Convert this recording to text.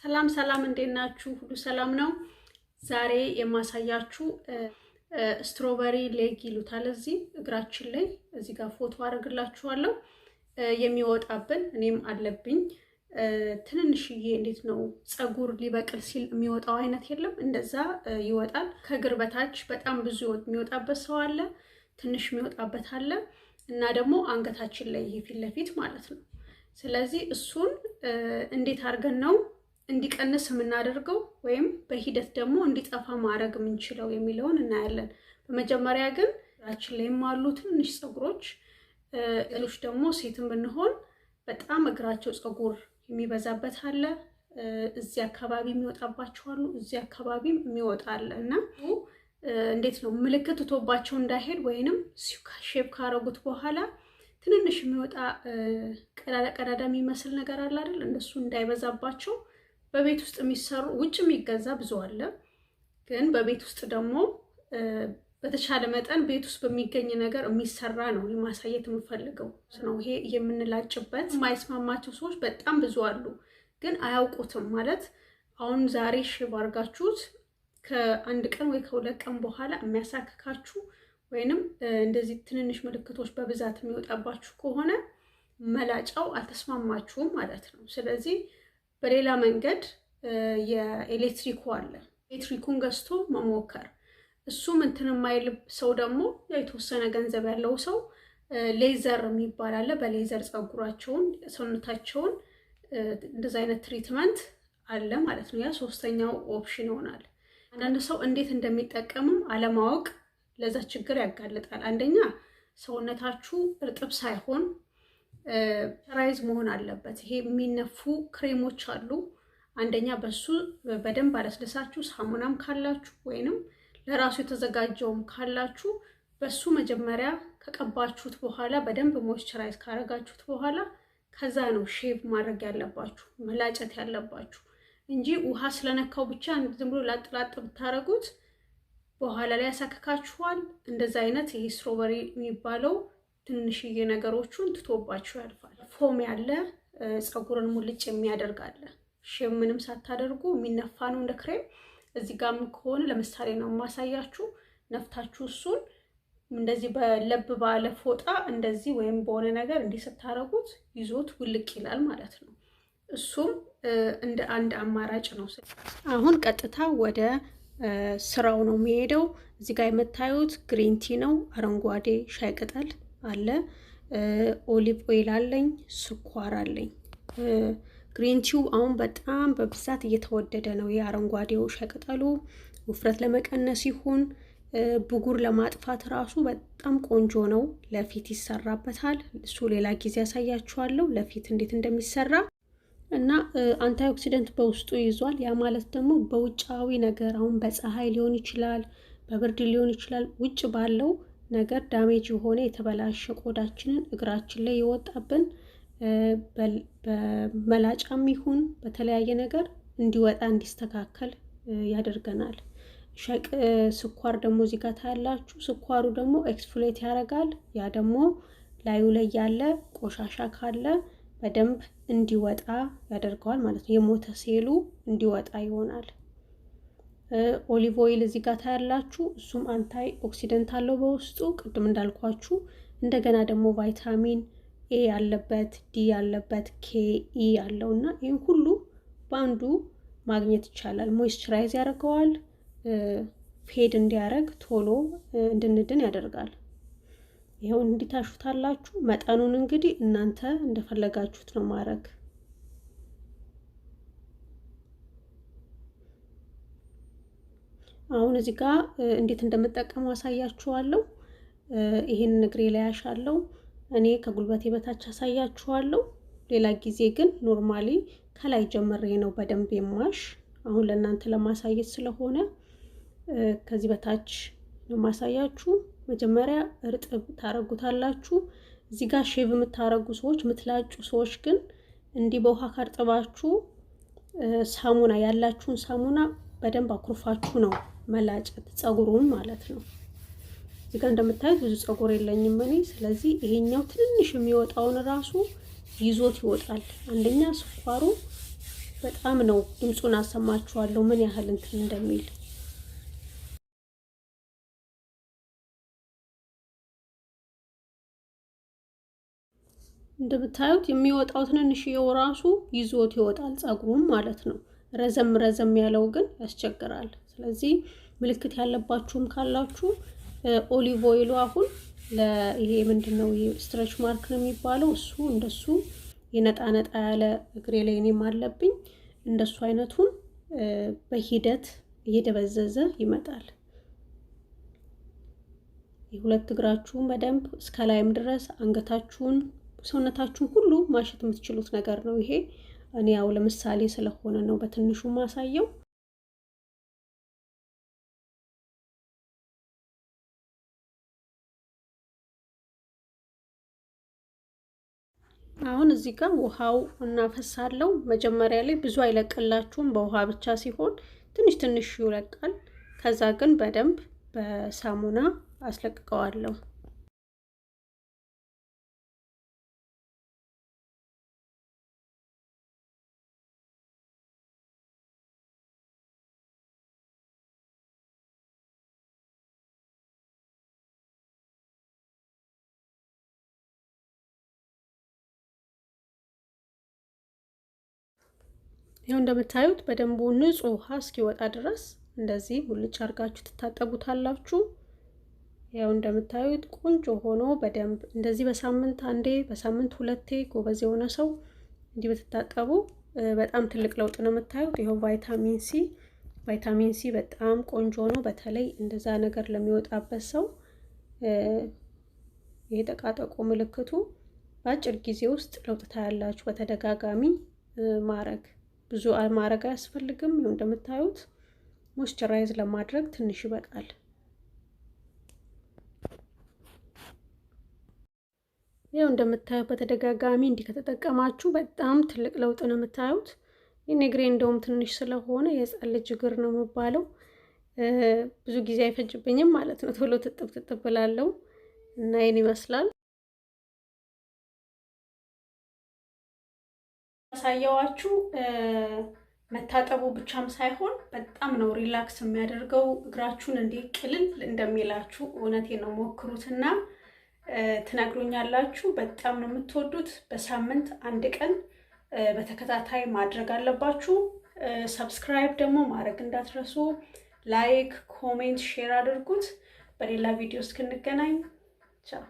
ሰላም ሰላም፣ እንዴት ናችሁ? ሁሉ ሰላም ነው። ዛሬ የማሳያችሁ strawberry leg ይሉታል። እዚህ እግራችን ላይ እዚህ ጋር ፎቶ አደርግላችኋለሁ የሚወጣብን እኔም አለብኝ። ትንንሽዬ እንዴት ነው ፀጉር ሊበቅል ሲል የሚወጣው አይነት የለም፣ እንደዛ ይወጣል። ከእግር በታች በጣም ብዙ የሚወጣበት ሰው አለ፣ ትንሽ የሚወጣበት አለ፣ እና ደግሞ አንገታችን ላይ ይሄ ፊት ለፊት ማለት ነው። ስለዚህ እሱን እንዴት አድርገን ነው እንዲቀንስ የምናደርገው ወይም በሂደት ደግሞ እንዲጠፋ ማድረግ የምንችለው የሚለውን እናያለን። በመጀመሪያ ግን እግራችን ላይም አሉ ትንንሽ ፀጉሮች፣ ሌሎች ደግሞ ሴትም ብንሆን በጣም እግራቸው ፀጉር የሚበዛበት አለ። እዚህ አካባቢ የሚወጣባቸው አሉ፣ እዚህ አካባቢ የሚወጣ አለ። እና እንዴት ነው ምልክት ትቶባቸው እንዳይሄድ ወይንም shave ካረጉት በኋላ ትንንሽ የሚወጣ ቀዳዳ ቀዳዳ የሚመስል ነገር አለ አይደል? እንደሱ እንዳይበዛባቸው በቤት ውስጥ የሚሰሩ፣ ውጭ የሚገዛ ብዙ አለ። ግን በቤት ውስጥ ደግሞ በተቻለ መጠን ቤት ውስጥ በሚገኝ ነገር የሚሰራ ነው ማሳየት የምፈልገው ነው። ይሄ የምንላጭበት የማይስማማቸው ሰዎች በጣም ብዙ አሉ፣ ግን አያውቁትም። ማለት አሁን ዛሬ shave አድርጋችሁት ከአንድ ቀን ወይ ከ2 ቀን በኋላ የሚያሳክካችሁ ወይንም እንደዚህ ትንንሽ ምልክቶች በብዛት የሚወጣባችሁ ከሆነ መላጫው አልተስማማችሁም ማለት ነው። ስለዚህ በሌላ መንገድ የኤሌክትሪኩ አለ። ኤሌክትሪኩን ገዝቶ መሞከር። እሱም እንትን የማይልብ ሰው ደግሞ የተወሰነ ገንዘብ ያለው ሰው ሌዘር የሚባል አለ። በሌዘር ፀጉራቸውን፣ ሰውነታቸውን እንደዚ አይነት treatment አለ ማለት ነው። ያ ሶስተኛው option ይሆናል። አንዳንድ ሰው እንዴት እንደሚጠቀምም አለማወቅ ለዛ ችግር ያጋልጣል። አንደኛ ሰውነታችሁ እርጥብ ሳይሆን moisturize መሆን አለበት። ይሄ የሚነፉ ክሬሞች አሉ። አንደኛ በሱ በደንብ አለስልሳችሁ ሳሙናም ካላችሁ ወይንም ለራሱ የተዘጋጀውም ካላችሁ በሱ መጀመሪያ ከቀባችሁት በኋላ፣ በደንብ moisturize ካረጋችሁት በኋላ ከዛ ነው shave ማድረግ ያለባችሁ፣ መላጨት ያለባችሁ እንጂ ውሃ ስለነካው ብቻ ዝም ብሎ ላጥ ላጥ ብታረጉት በኋላ ላይ ያሳክካችኋል። እንደዛ አይነት ይሄ strawberry የሚባለው ትንንሽዬ ነገሮቹን ትቶባችሁ ያልፋል። Foam ያለ ፀጉርን ሙልጭ የሚያደርግ አለ። Shave ምንም ሳታደርጉ የሚነፋ ነው እንደ ክሬም። እዚህ ጋርም ከሆነ ለምሳሌ ነው የማሳያችሁ። ነፍታችሁ እሱን እንደዚህ በለብ ባለ ፎጣ እንደዚህ ወይም በሆነ ነገር እንዲህ ስታረጉት ይዞት ውልቅ ይላል ማለት ነው። እሱም እንደ አንድ አማራጭ ነው። አሁን ቀጥታ ወደ ስራው ነው የሚሄደው። እዚህ ጋር የምታዩት green tea ነው፣ አረንጓዴ ሻይ ቅጠል አለ፣ olive oil አለኝ፣ ስኳር አለኝ። Green tea ው አሁን በጣም በብዛት እየተወደደ ነው። የአረንጓዴው ሻይ ቅጠሉ ውፍረት ለመቀነስ ይሁን ብጉር ለማጥፋት ራሱ በጣም ቆንጆ ነው። ለፊት ይሰራበታል። እሱ ሌላ ጊዜ ያሳያችኋለሁ ለፊት እንዴት እንደሚሰራ። እና antioxidant በውስጡ ይዟል። ያ ማለት ደግሞ በውጫዊ ነገር አሁን በፀሐይ ሊሆን ይችላል፣ በብርድ ሊሆን ይችላል፣ ውጭ ባለው ነገር damage የሆነ የተበላሸ ቆዳችንን እግራችን ላይ የወጣብን በመላጫም ይሁን በተለያየ ነገር እንዲወጣ እንዲስተካከል ያደርገናል። ሸቅ ስኳር ደግሞ እዚህ ጋር ታያላችሁ። ስኳሩ ደግሞ exfoliate ያደርጋል። ያ ደግሞ ላዩ ላይ ያለ ቆሻሻ ካለ በደንብ እንዲወጣ ያደርገዋል ማለት ነው። የሞተ ሴሉ እንዲወጣ ይሆናል። Olive oil እዚህ ጋር ታያላችሁ። እሱም antioxidant አለው በውስጡ ቅድም እንዳልኳችሁ። እንደገና ደግሞ vitamin A ያለበት፣ D ያለበት፣ K፣ E ያለው እና ይህን ሁሉ በአንዱ ማግኘት ይቻላል። Moisturize ያደርገዋል። Fade እንዲያደርግ፣ ቶሎ እንድንድን ያደርጋል። ይኸው እንዲታሹታላችሁ። መጠኑን እንግዲህ እናንተ እንደፈለጋችሁት ነው ማድረግ። አሁን እዚህ ጋር እንዴት እንደምጠቀመው አሳያችኋለሁ። ይሄንን እግሬ ላይ ያሻለው እኔ ከጉልበቴ በታች አሳያችኋለሁ። ሌላ ጊዜ ግን normally ከላይ ጀምሬ ነው በደንብ የማሽ። አሁን ለእናንተ ለማሳየት ስለሆነ ከዚህ በታች ነው ማሳያችሁ። መጀመሪያ እርጥብ ታረጉታላችሁ። እዚህ ጋር shave የምታረጉ ሰዎች፣ የምትላጩ ሰዎች ግን እንዲህ በውሃ ካርጥባችሁ ሳሙና ያላችሁን ሳሙና በደንብ አኩርፋችሁ ነው መላጨት ፀጉሩን ማለት ነው። እዚህ ጋር እንደምታዩት ብዙ ፀጉር የለኝም እኔ። ስለዚህ ይሄኛው ትንንሽ የሚወጣውን ራሱ ይዞት ይወጣል። አንደኛ ስኳሩ በጣም ነው ድምፁን አሰማችኋለሁ ምን ያህል እንትን እንደሚል። እንደምታዩት የሚወጣው ትንንሽዬው ራሱ ይዞት ይወጣል ፀጉሩም ማለት ነው። ረዘም ረዘም ያለው ግን ያስቸግራል። ስለዚህ ምልክት ያለባችሁም ካላችሁ olive oil ኡ አሁን ይሄ ምንድነው ይሄ stretch mark ነው የሚባለው፣ እሱ እንደሱ የነጣ ነጣ ያለ እግሬ ላይ እኔም አለብኝ። እንደሱ አይነቱን በሂደት እየደበዘዘ ይመጣል። የሁለት እግራችሁን በደንብ እስከ ላይም ድረስ አንገታችሁን፣ ሰውነታችሁን ሁሉ ማሸት የምትችሉት ነገር ነው ይሄ። እኔ ያው ለምሳሌ ስለሆነ ነው በትንሹ ማሳየው። አሁን እዚህ ጋር ውሃው እናፈሳለው። መጀመሪያ ላይ ብዙ አይለቅላችሁም፣ በውሃ ብቻ ሲሆን ትንሽ ትንሽ ይለቃል። ከዛ ግን በደንብ በሳሙና አስለቅቀዋለሁ። ይኸው እንደምታዩት በደንቡ ንጹህ ውሃ እስኪወጣ ድረስ እንደዚህ ሙልጭ አድርጋችሁ ትታጠቡታላችሁ። ያው እንደምታዩት ቆንጆ ሆኖ በደንብ እንደዚህ በሳምንት አንዴ በሳምንት ሁለቴ ጎበዝ የሆነ ሰው እንዲህ በትታጠቡ በጣም ትልቅ ለውጥ ነው የምታዩት። ይኸው vitamin C በጣም ቆንጆ ነው። በተለይ እንደዛ ነገር ለሚወጣበት ሰው ይሄ ጠቃጠቆ ምልክቱ በአጭር ጊዜ ውስጥ ለውጥ ታያላችሁ። በተደጋጋሚ ማረግ ብዙ ማድረግ አያስፈልግም። ይኸው እንደምታዩት moisturize ለማድረግ ትንሽ ይበቃል። ይኸው እንደምታዩት በተደጋጋሚ እንዲህ ከተጠቀማችሁ በጣም ትልቅ ለውጥ ነው የምታዩት። ይህን እግሬ እንደውም ትንሽ ስለሆነ የሕፃን ልጅ እግር ነው የሚባለው፣ ብዙ ጊዜ አይፈጅብኝም ማለት ነው። ቶሎ ትጥብ ትጥብ እላለሁ እና ይህን ይመስላል ያሳየዋችሁ። መታጠቡ ብቻም ሳይሆን በጣም ነው relax የሚያደርገው እግራችሁን እንዲህ ቅልል እንደሚላችሁ እውነቴ ነው። ሞክሩትና ትነግሩኛላችሁ። በጣም ነው የምትወዱት። በሳምንት አንድ ቀን በተከታታይ ማድረግ አለባችሁ። Subscribe ደግሞ ማድረግ እንዳትረሱ። Like፣ comment፣ share አድርጉት። በሌላ ቪዲዮ እስክንገናኝ ቻው።